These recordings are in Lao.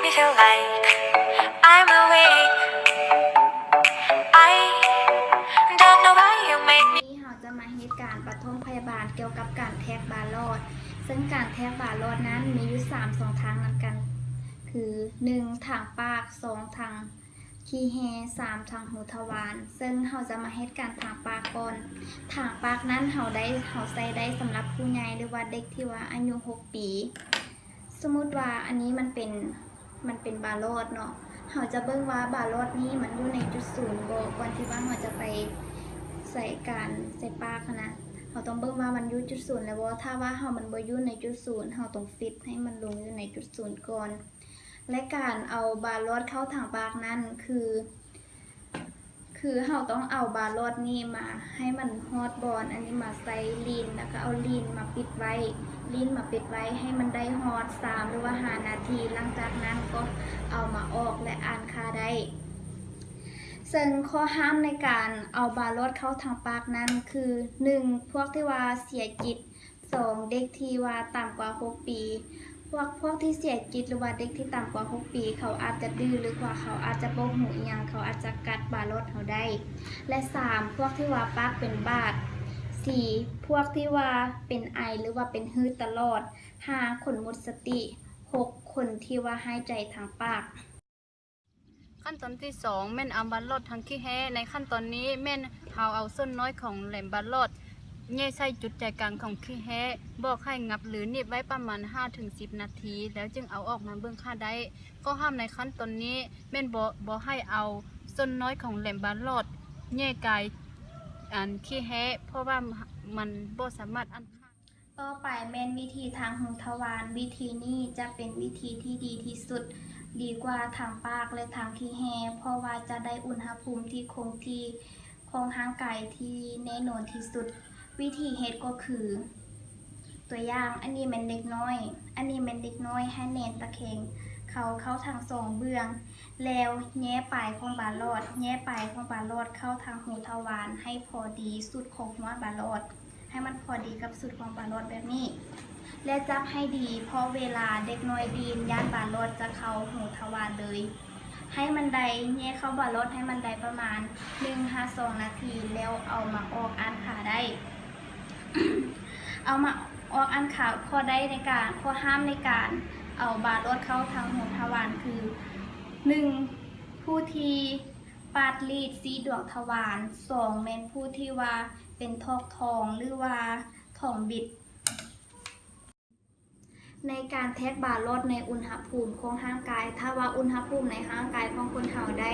me feel like I'm awake. I don't know why you make me. ນີ້ເຮົາຈະມາເຮັດການປະຖົມພະຍາບານກ່ຽວກັບການແທກບາຫຼອດ, ເຊິ່ງການແທກບາຫຼອດນັ້ນມີຢູ່ສາມຊ່ອງທາງນຳກັນ ຄື ໜຶ່ງ ທາງປາກ, ສອງ ທາງຂີ້ແຮ່, ສາມ ທາງຮູທະວານ. ເຊິ່ງເຮົາຈະມາເຮັດການທາງປາກກ່ອນ. ທາງປາກນັ້ນເຮົາໄດ້ ເຮົາໃຊ້ໄດ້ສຳລັບຜູ້ໃຫຍ່ ຫຼືວ່າເດັກທີ່ວ່າອາຍຸຫົກປີ. ສົມມຸດວ່າອັນນີ້ມັນເປັນ ມັນເປັນບາຫຼອດເນາະ, ເຮົາຈະເບິ່ງວ່າບາຫຼອດນີ້ມັນຢູ່ໃນຈຸດສູນບໍ່ ກ່ອນທີ່ວ່າເຮົາຈະໄປໃສ່ການໃສ່ປາກຫັ້ນນະ. ເຮົາຕ້ອງເບິ່ງວ່າມັນຢູ່ຈຸດສູນແລ້ວບໍ່. ຖ້າວ່າເຮົາ ມັນບໍ່ຢູ່ໃນຈຸດສູນ ເຮົາຕ້ອງຟິດໃຫ້ມັນລົງຢູ່ໃນຈຸດສູນກ່ອນ. ແລະ ການເອົາບາຫຼອດເຂົ້າທາງປາກນັ້ນຄື ຄືເຮົາຕ້ອງເອົາບາຫຼອດນີ້ມາໃຫ້ມັນຮອດບ່ອນອັນນີ້ ມາໃສ່ລີ້ນ ແລ້ວກໍເອົາລີ້ນມາປິດໄວ້, ລີ້ນມາປິດໄວ້ໃຫ້ມັນໄດ້ຮອດສາມ ຫຼືວ່າຫ້ານາທີ, ຫຼັງຈາກນັ້ນກໍເອົາມາອອກ ແລະ ອ່ານຄ່າໄດ້. ເຊິ່ງຂໍ້ຫ້າມໃນການເອົາບາຫຼອດເຂົ້າທາງປາກນັ້ນຄື ໜຶ່ງ ພວກທີ່ວ່າເສຍຈິດ, ສອງ ເດັກທີ່ວ່າຕ່ຳກວ່າຫົກປີ. ພວກ ພວກທີ່ເສຍຈິດ ຫຼືວ່າເດັກທີ່ຕ່ຳກວ່າຫົກປີ ເຂົາອາດຈະດື້ ຫຼືວ່າເຂົາອາດຈະບໍ່ຮູ້ອີ່ຫຍັງ, ເຂົາອາດຈະກັດບາຫຼອດເຮົາໄດ້. ແລະ ສາມ ພວກທີ່ວ່າປາກເປັນບາດ. ສີ່ ພວກທີ່ວ່າເປັນໄອ ຫຼືວ່າເປັນຮືດຕະຫຼອດ. ຫ້າ ຄົນໝົດສະຕິ. ຫົກ ຄົນທີ່ວ່າຫາຍໃຈທາງປາກ. ຂັ້ນຕອນທີສອງ ແມ່ນເອົາບາຫຼອດທາງຂີ້ແຮ່. ໃນຂັ້ນຕອນນີ້ແມ່ນເຮົາເອົາສ່ວນນ້ອຍຂອງແຫຼມບາຫຼອດແຍ່ໃສ່ຈຸດໃຈກາງຂອງຂີ້ແຮ່, ບອກໃຫ້ຫງັບ ຫຼື ໜີບໄວ້ປະມານຫ້າເຖິງສິບນາທີ ແລ້ວຈຶ່ງເອົາອອກມາເບິ່ງຄ່າໄດ້. ຂໍ້ຫ້າມໃນຂັ້ນຕອນນີ້ແມ່ນບໍ່ ບໍ່ໃຫ້ເອົາສ່ວນນ້ອຍຂອງແຫຼມບາຫຼອດແຍ່ກາຍ ອັນ ຂີ້ແຮ່ ເພາະວ່າມັນບໍ່ສາມາດອ່ານຄ່າ ຕໍ່ໄປແມ່ນວິທີທາງຮູທະວານ. ວິທີນີ້ຈະເປັນວິທີທີ່ດີທີ່ສຸດ, ດີກວ່າທາງປາກ ແລະ ທາງຂີ້ແຮ່, ເພາະວ່າຈະໄດ້ອຸນຫະພູມທີ່ຄົງທີ່ຂອງຮ່າງກາຍທີ່ແນ່ນອນທີ່ສຸດ. ວິທີເຮັດກໍຄື ຕົວຢ່າງ, ອັນນີ້ແມ່ນເດັກນ້ອຍ, ອັນນີ້ແມ່ນເດັກນ້ອຍ, ໃຫ້ແໜ້ນຕະແຄງເຂົ້າ, ເຂົ້າທັງສອງເບື້ອງ, ແລ້ວແຍ່ປາຍຂອງບາຫຼອດ, ແຍ່ປາຍຂອງບາຫຼອດເຂົ້າທາງຮູທະວານໃຫ້ພໍດີສຸດຂອງຫົວບາຫຼອດ. ໃຫ້ມັນພໍດີກັບສຸດຂອງບາຫຼອດແບບນີ້ ແລະ ຈັບໃຫ້ດີ, ເພາະເວລາເດັກນ້ອຍດີ້ນ ຢ້ານບາຫຼອດຈະເຂົ້າຮູທະວານເລີຍ. ໃຫ້ມັນໄດ້ ແຍ່ເຂົ້າບາຫຼອດໃຫ້ມັນໄດ້ປະມານໜຶ່ງຫາສອງນາທີ ແລ້ວເອົາມາອອກອ່ານຄ່າໄດ້. ເອົາມາອອກອ່ານຄ່າ ຂໍ້ໄດ້ໃນການ ຂໍ້ຫ້າມໃນການເອົາບາຫຼອດເຂົ້າທາງຮູທະວານຄື ໜຶ່ງ ຜູ້ທີ່ປາດລີດຊີ້ດວງທະວານ, ສອງ ແມ່ນຜູ້ທີ່ວ່າ ເປັນຖອກທ້ອງ ຫຼືວ່າທ້ອງບິດ. ໃນການແທກບາຫຼອດໃນອຸນຫະພູມຂອງຮ່າງກາຍ, ຖ້າວ່າອຸນຫະພູມໃນຮ່າງກາຍຂອງຄົນເຮົາໄດ້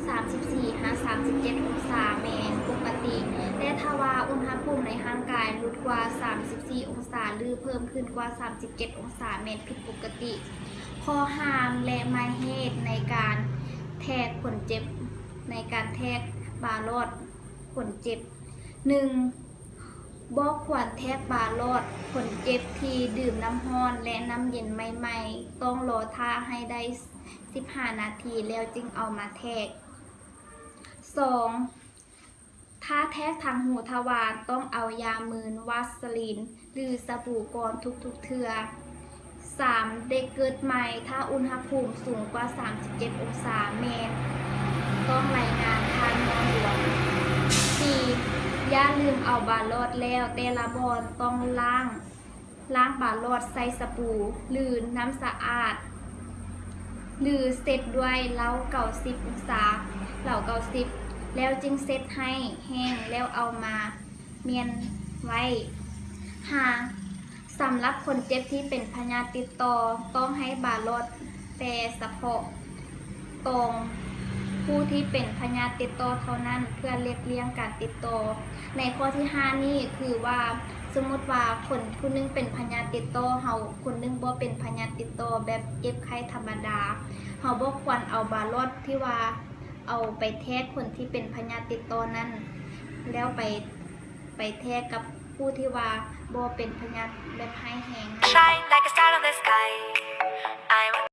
ສາມສິບສີ່ຫາສາມສິບເຈັດອົງສາແມ່ນປົກກະຕິ, ແຕ່ຖ້າວ່າອຸນຫະພູມໃນຮ່າງກາຍຫຼຸດກວ່າສາມສິບສີ່ອົງສາ ຫຼື ເພີ່ມຂຶ້ນກວ່າສາມສິບເຈັດອົງສາແມ່ນຜິດປົກກະຕິ. ຂໍ້ຫ້າມ ແລະ ໝາຍເຫດໃນການແທກຄົນເຈັບ, ໃນການແທກບາຫຼອດຄົນເຈັບ. ໜຶ່ງ ບໍ່ຄວນແທກບາຫຼອດຄົນເຈັບທີ່ດື່ມນ້ຳຮ້ອນ ແລະ ນ້ຳເຢັນໃໝ່ໆ, ຕ້ອງລໍຖ້າໃຫ້ໄດ້ສິບຫ້ານາທີ ແລ້ວຈຶ່ງເອົາມາແທກ. ສອງ ຖ້າແທກທາງຮູທະວານ ຕ້ອງເອົາຢາມື່ນ, ວາສະລີນ ຫຼື ສະບູກ່ອນທຸກໆເທື່ອ. ສາມ ເດັກເກີດໃໝ່ ຖ້າອຸນຫະພູມສູງກວ່າສາມສິບເຈັດອົງສາແມ່ນຕ້ອງລາຍງານທ່ານໝໍຫຼວງ. ສີ່ ຢ່າລືມເອົາບາຫຼອດແລ້ວແຕ່ລະບ່ອນຕ້ອງລ້າງ, ລ້າງບາຫຼອດໃສ່ສະບູ ຫຼື ນ້ຳສະອາດ ຫຼື ເຊັດດ້ວຍເຫຼົ້າເກົ້າສິບອົງສາ, ເຫຼົ້າເກົ້າສິບ ແລ້ວຈຶ່ງເຊັດໃຫ້ແຫ້ງ ແລ້ວເອົາມາ ມ້ຽນໄວ້. ຫ້າ ສຳລັບຄົນເຈັບທີ່ເປັນພະຍາດຕິດຕໍ່ ຕ້ອງໃຫ້ບາຫຼອດແຕ່ສະເພາະຕອງຜູ້ທີ່ເປັນພະຍາດຕິດຕໍ່ເທົ່ານັ້ນ ເພື່ອຫຼີກລ່ຽງການຕິດຕໍ່. ໃນຂໍ້ທີຫ້ານີ້ຄືວ່າ ສົມມຸດວ່າຄົນຜູ້ໜຶ່ງເປັນພະຍາດຕິດຕໍ່, ເຮົາຄົນໜຶ່ງບໍ່ເປັນພະຍາດຕິດຕໍ່ແບບເຈັບໄຂ້ທຳມະດາ, ເຮົາບໍ່ຄວນເອົາບາຫຼອດທີ່ວ່າ ເອົາໄປແທກຄົນທີ່ເປັນພະຍາດຕິດຕໍ່ນັ້ນ ແລ້ວໄປ ໄປແທກກັບຜູ້ທີ່ວ່າບໍ່ເປັນພະຍາດແບບຮ້າຍແຮງ. Shine like a star in the sky. I